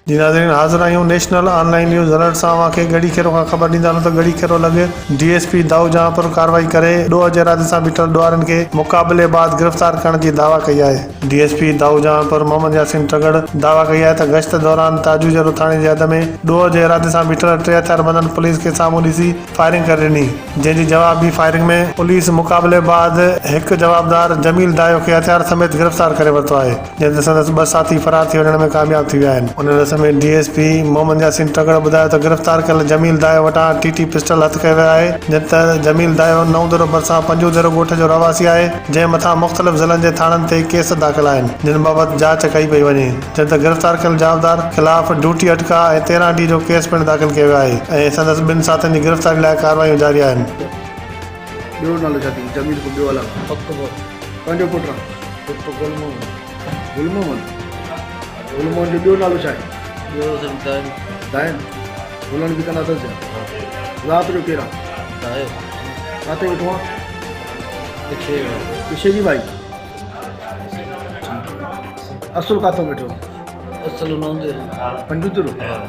جي ناظرين حاضر آهيون نيشنل آن لائين نيوز الرٽ سان اوهان کي ڳڙهي خيرو کان خبر ڏيندا هلون ته ڳڙهي خيرو لڳ ڊي ايس پي دائو جهانپور ڪارروائي ڪري ڏوهه جي ارادي سان بيٺل ڏوهارين کي مقابلي بعد گرفتار ڪرڻ جي دعويٰ ڪئي آهي. D S P Dao Jahanpur Muhammad Yasin Tagar دعويٰ ڪئي آهي ته گشت دوران تاجو جهرو ٿاڻي جي حد ۾ ڏوهه جي ارادي سان بيٺل ٽي هٿياربندن پوليس کي سامهون ڏسي فائرنگ ڪري ڏني جنهن جي جوابي فائرنگ ۾ پوليس مقابلي بعد هڪ جوابدار جميل دايو کي هٿيار سميت گرفتار ڪري ورتو آهي جڏهن ته سندس ٻه ساٿي فرار ٿي وڃڻ ۾ ڪامياب ٿي ويا آهن. ان ڏس ۾ D S P Muhammad Yasin Tagar ٻڌايو ته گرفتار ڪيل جميل دايو وٽان ٽي ٽي پسٽل هٿ ڪيو ويو آهي جڏهن ته جميل دايو نئون ديرو ڀرسان پنجون ديرو ڳوٺ جو رهواسي آهي جنهن مٿان مختلف ضلعن جي ٿاڻن تي ڪيس داخل آهن جن بابت جاچ ڪئي پئي وڃي جڏهن ته گرفتار ڪيل جوابدار خلاف ڊيوٽي اٽڪاء ۽ 13 ڊي جو ڪيس پڻ داخل ڪيو ويو آهي ۽ سندس ٻن ساٿين جي گرفتاري لاء ڪارروايون جاري آهن. ٻيو نالو ڇا اٿئي جميل کان ٻيو علاوه؟ اڪبر. ڪنهن جو پٽ آ؟ پٽ گل محمد. گل محمد؟ گل محمد جو ٻيو نالو ڇا آهي؟ ٻيو سائين دائم. دائم؟ گلن به ڪندا اٿس ڇا؟ ذات جو ڪير آ؟ دايو. ڪاٿي ويٺو آ؟ پڇي ۾. پڇي جي ٻائي. اصل ڪاٿو ويٺو؟ اصل نوندي. پنجوترو؟ ها.